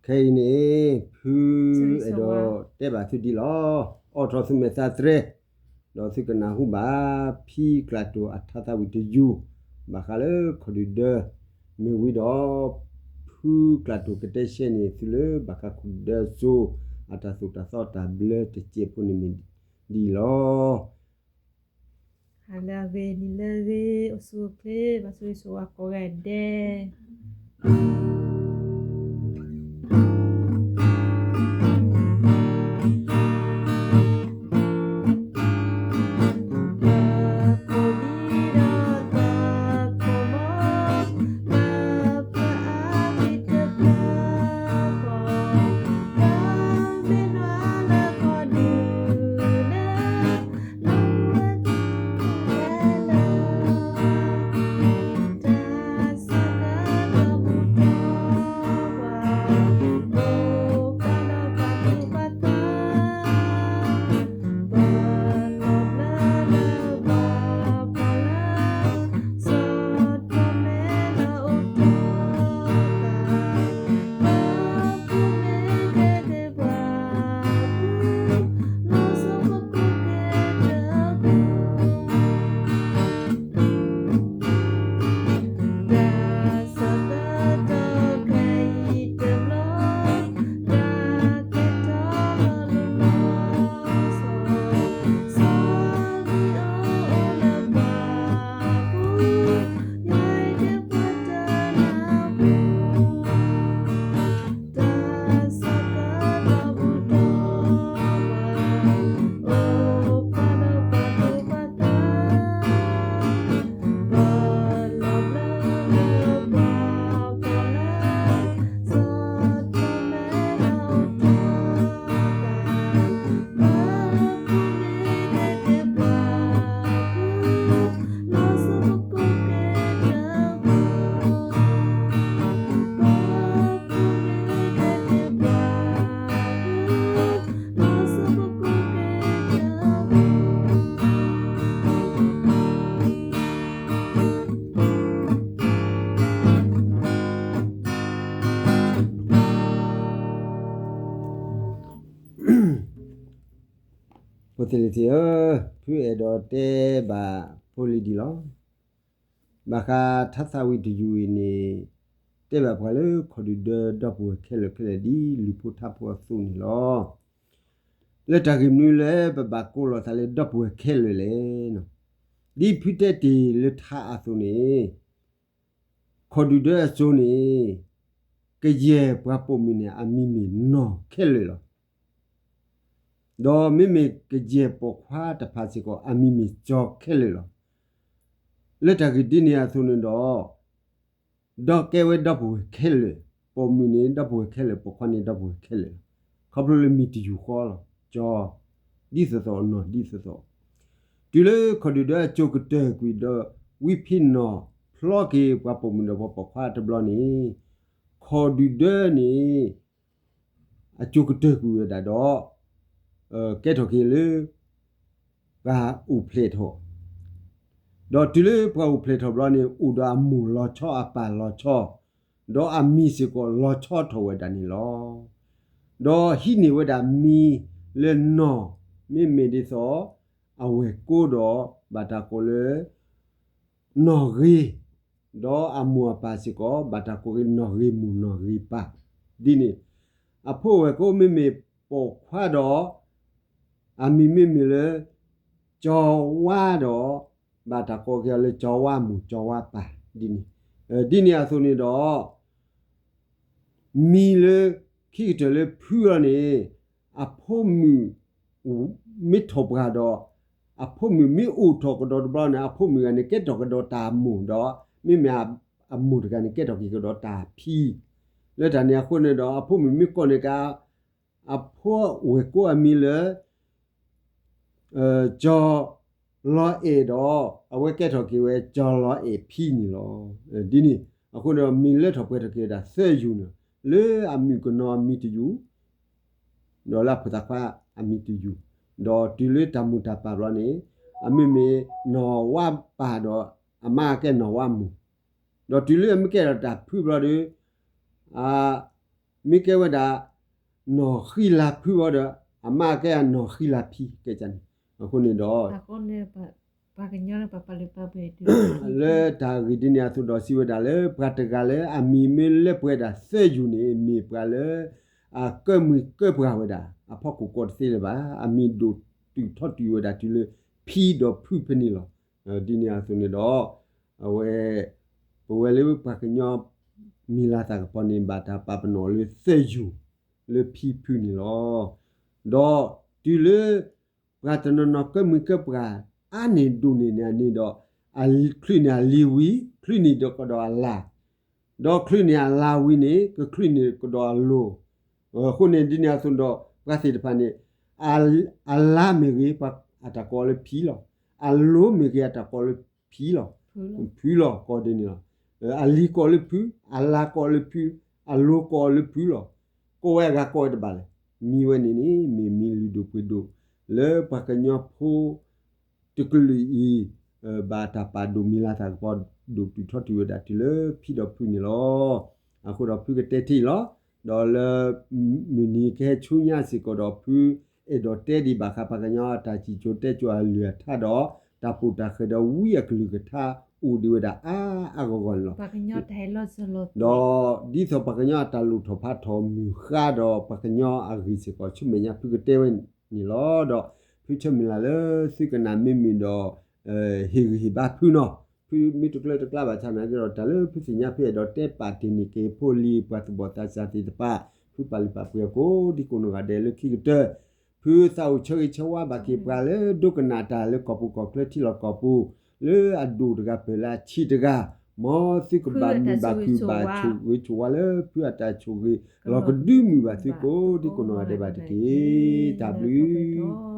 ခဲအံၤန့ၣ် ဖုအဲၣ်ဒိးတဲဘၣ်သုဒ်လီၤ. အိးထီၣ်သုမဲာ်သးတြဲၤ, ဒီးသုကနၢ်ဟူဘၣ် ဖံကျၢ်တိၢ်အထါသးဝံၣ်တယုၢ်, ဘၣ်ဃးလၢခီၣ်ဒုၣ်ဒၢ, မ့ၢ်ဝံၤဒီး ဖုကျၢ်တိၢ်ကတဲရှဲန့ၢ်သုလၢ ဘၣ်ဃးခီၣ်ဒုၣ်ဒၢအစိၤ အတၢ်သိၣ်တၢ်သီတၢ်ဘျၢတစဲးဖိန့ၣ်မ့ၢ်ဒ်အံၤလီၤ. ဟါလၢအဂ့ၤ နံၤလၢအဂ့ၤ အိၣ်ဆူၣ်အိၣ်ချ့ ဘၣ်ဆိၣ်ဂ့ၤဆိၣ်ဝါကိးဂၤဒဲး. ဖိသ့ၣ်လံၤသ့ၣ်ဧၢ, ဖုအဲၣ်ဒိးတဲဘၣ်ဖိလံၤဒ်လီၤ. ဘၣ်ဃးထါသးဝံၣ်တယုၢ်အံၤန့ၣ် တဲဘၣ်ပှၤလၢခီၣ်ဒုၣ်ဒၢဒီပုၢ်ဝဲၢ်ခဲလၢာ်ခဲလၢာ် ဒ်လုၢ်ဖိထါဖိအသိးန့ၣ်လီၤ. လၢတၢ်ဂ့ၢ်မနုၤလၢပဘၣ်ကိးလီၤသးလၢဒီပုၢ်ဝဲၢ်ခဲလၢာ်လဲၣ်. ဒ်ဖုတဲတ့ၢ်လၢထါအသိးန့ၣ် ခီၣ်ဒုၣ်ဒၢအစိၤန့ၣ် ကယဲၢ်ပှၤပိာ်မုၣ်န့ၣ် အမံၤမ့ၢ်နီၢ်ခဲလၢာ်လီၤ. ဒီးမ့မ့ၢ်ကယဲၢ်ပိာ်ခွါတဖၣ်စ့ၢ်ကီး အမံၤမ့ၢ်ကၠီခဲလၢာ်လီၤ. လၢတၢ်ဂ့ၢ်ဒ်န့ၣ်အသိးန့ၣ်ဒီး ဒီးကဲဝဲဒီပုၢ်ဝဲၢ်ခဲလၢာ်, ပိာ်မုၣ်န့ၣ်ဒီပုၢ်ဝဲၢ်ခဲလၢာ်, ပိာ်ခွါန့ၣ်ဒီပုၢ်ဝဲၢ်ခဲလၢာ်လီၤ. ခီဖျိလၢမံၤတယုၢ်ဃီလီၤ. ကၠီ ဒ်သိးသိး နီၢ်ဒ်သိးသိး, တုၤလၢခီၣ်ဒုၣ်ဒၢအစိၤကတၢၢ်ကွံာ်ဒီး ဝံဖံးနီၢ်ဖျီက့ၤပှၤပိာ်မုၣ်ဒီးပှၤပိာ်ခွါတဘျီန့ၣ် ခီၣ်ဒုၣ်ဒၢန့ၣ် အစိၤကတၢၢ်ကွံာ်ဝဲဒၣ်ဒီး ကဲထီၣ်က့ၤလၢ ပှၤအိၣ်ဖျဲၣ်ထီၣ်, ဒီးတုၤလၢပှၤအိၣ်ဖျဲၣ်ထီၣ်ဘျီန့ၣ် အိၣ်ဒီးအမိၢ်လီၤဆီ အပၢ်လီၤဆီ, ဒီးအမံၤစ့ၢ်ကီးလီၤဆီထီၣ်ဝဲဒၣ်န့ၣ်လီၤ. ဒီးဟံးန့ၢ်ဝဲဒၣ်မံၤလၢနီၢ်, မ့မ့ၢ်ဒ်သိး အဝဲၢ်ကိဒီး ဘၣ်တၢ်ကိးလၢ နီၢ်ဂ့ၤ, ဒီးအမိၢ်အပၢ်စ့ၢ်ကီး ဘၣ်တၢ်ကိးက့ၤနီၢ်ဂ့ၤမိၢ်နီၢ်ဂ့ၤပၢ်, ဒ်န့ၣ်, အဖိဝဲၢ်ကိမ့မ့ၢ်ပိာ်ခွါဒီး အမံၤမ့မ့ၢ်လၢ ကၠီဝါဒီး ဘၣ်တၢ်ကိးက့ၤအီၤလၢ ကၠီဝါမိၢ်ကၠီဝါပၢ်, ဒ်န့ၣ်, ဒ်န့ၣ်အသိးန့ၣ်ဒီး မံၤလၢခံကတၢၢ်လၢဖုအီၤန့ၣ် အဖိမုၣ်မ့ၢ်ထီၣ်ပှၢ်ဒီး အဖိမုၣ်မ့ၢ်အိၣ်ထီၣ်ကဒီးတဘျီန့ၣ် အဖိမုၣ်တဂၤန့ၣ် ကဲထီၣ်ကဒီးတၢ်မိၢ်ဒီး မ့မ့ၢ်အမိၢ်တဂၤန့ၣ် ကဲထီၣ်က့ၤကဒီးတၢ်ဖံ, လၢတၢ်န့ၣ်အဃိန့ၣ်ဒီး အဖိမုၣ်မ့ၢ်ကိးန့ၢ်က့ၤ အဖိဝဲၢ်ကိအမံၤလၢ ကၠီလီၤအဲၣ်ဒီး အဝဲကဲထီၣ်က့ၤဝဲ ကၠီလီၤအဲၣ်ဖံန့ၣ်လီၤ. ဒ်န့ၣ်အဃိန့ၣ်ဒီး မံၤလၢထီၣ်ပှဲၤထီၣ်က့ၤဝဲဒၣ်သၢယုၢ်န့ၣ်, လၢအမုၣ်ကနီၤအမံၤတယုၢ်, ဒီးလၢအဖိသၣ်ခွါအမံၤတယုၢ်, ဒီးတုၤလၢတၢ်မိၢ်တၢ်ပၢ်ဘျီန့ၣ် အမ့မ့ၢ်နီၢ်ဝါပၢ်ဒီး အမါကဲနီၢ်ဝါမိၢ်, ဒီးတုၤလၢအမ့ၢ်ကဲထီၣ်တၢ်ဖုဘျီဒီး အ မ့ၢ်ကဲဝဲဒၣ် နီၢ်ဃံလၤဖုဘၣ်ဒီး အမါကဲအနီၢ်ဃံလၤဖံကဲန့ၣ်. အဃိန့ၣ်ဒီး လၢတၢ်ဂ့ၢ်ဒ်န့ၣ်အသိးဒီးစံးဝဲဒၣ်လၢ ပှၤတဂၤလၢအမံၤမ့ၢ်လၢပှဲၤဒၣ်သၢယူၤန့ၣ် မ့ၢ်ပှၤလၢ အကၢၢ်မှံၤကၢၢ်ပှၢ်ဝဲဒၣ် အဖီခိၣ်ကိးတသ့လၢၤဘၣ်. အမံၤဒိၣ်တုာ်ထီၣ်တုာ်ဝဲဒၣ်တုၤလၢ ဖံဒီးဖုဖဲန့ၣ်လီၤ. ဒ်န့ၣ်အသိးန့ၣ်ဒီး အဝဲ ပဝဲလၢပှၤကညီ မံၤလၤသၣ်ကပီၤန့ၣ် ဘၣ်တၢ်ပာ်ပနီၣ်လၢသၢယူၤ လၢဖံဖုန့ၣ်လီၤ. ဒီးတုၤလၢ ပှၤတနီၤနီၤကၢၢ်မှံၤကၢၢ်ပှၢ် အါန့ၢ်ဒိၣ်န့ၢ်န့ၣ်န့ၣ်ဒီး ချုးန့ၢ်အလံၤဝံၤ ချုးန့ၢ်ဒီးကဒီးအလၤ, ဒီးချုးန့ၢ်အလၤဝံၤန့ၣ် ကချုးန့ၢ်ကဒီးအလိၤ. အဃိန့ၣ်ဒ်န့ၣ်အသိးဒီး ပှၤသ့ၣ်တဖၣ်န့ၣ် အလၤမ့ၢ်ဂ့ၤ အတၢ်ကိးလၢဖံလီၤ. အလိၤမ့ၢ်ဂ့ၤ အတၢ်ကိးလၢဖံလီၤ. ဖုလီၤ ကိးဒ်န့ၣ်လီၤ. အလံၤကိးလၢဖု, အလၤကိးလၢဖု, အလိၤကိးလၢဖုလီၤ. ကိးဝဲအဂၤကိးဝဲတဘၣ်လဲၣ်. မံၤဝဲန့ၣ်န့ၣ် မ့ၢ်မံၤလုၢ်ဒိၣ်ပှ့ၤဒိၣ် လၢပှၤကညီဖိ တကလုာ်အံၤ ဘၣ်တၢ်ပာ်ဒိၣ်မံၤလၤသၣ်ကပီၤ ဒိၣ်တုာ်ထီၣ်တုာ်ဝဲဒၣ်တုၤလၢဖံဒီးဖုန့ၣ်လီၤ. အဃိဒီးဖုကတဲထံၣ်လီၤ. ဒီးလၢ မုၢ်နံၤကဟဲဆူညါစ့ၢ်ကီးဒီး ဖုအဲၣ်ဒိးတဲဒံးဘၣ်ဃးပှၤကညီအတၢ်စံၣ်စိၤတဲစိၤအလုၢ်အထါဒီး တၢ်ပူၤတၢ်ဃဲၤဒီးဝံအကလုၢ်ကထါအိၣ်ဒံးဝဲဒၣ်အါအါဂီၢ်ဂီၢ်န့ၣ်လီၤ. ဒီးဒ်သိးပှၤကညီအတၢ်လိၣ်ထီၣ်ဖးထီၣ်မုၢ်ဃါဒီးပှၤကညီအဂ့ၢ်စ့ၢ်ကီး ဆူမဲာ်ညါဖုကတဲဝဲန့ၣ်လီၤ. ဒီးဖုဆၢမုၢ်လၢ်လၢသုကနၣ်မ့ၢ်မုာ်ဒီး ဟ့ၣ်ဂံၢ်ဟ့ၣ်ဘါဖုနီၤ. ဖုမ့ၢ်တကျၢတကျါဘၣ်ဆၣ်နာ်က့ဒီး တၢ်လၢဖုသ့ၣ်ညါဖုအဲၣ်ဒိးတဲပာ်တ့ၢ်န့ၢ်က့ၤဖိလံၤပှၤသူၣ်ဘီၣ်သးစၢ်သ့ၣ်တဖၣ် ဖုပာ်လုၢ်ပာ်ပှ့ၤအီၤကိးဒံကိးနီၢ်ဂၤဒဲးလၢခံကတၢၢ် ဖုသးအိၣ်ဆၢဂ့ၤဆၢဝါဘၣ်က့ၤပှၤလၢဒိကနၣ်တၢ်လၢကီၢ်ပူၤကီၢ်ချၢထံလီၢ်ကီၢ်ပူၤ လၢအဒိၣ်တဂၤပၢၢ်လၢအဆံးတဂၤ, မ်သုကဘၣ်မုာ်ဘၣ်ခုၣ်ဘၣ်ဆိၣ်ဂ့ၤဆိၣ်ဝါလၢဖုအတၢ်ဆိၣ်ဂ့ၤ လီၤကဒုမုၢ်ဘၣ်သုကိးဒံကိးနီၢ်ဂၤဒဲးဘၣ်တက့ၢ်. တၢ်ဘျုး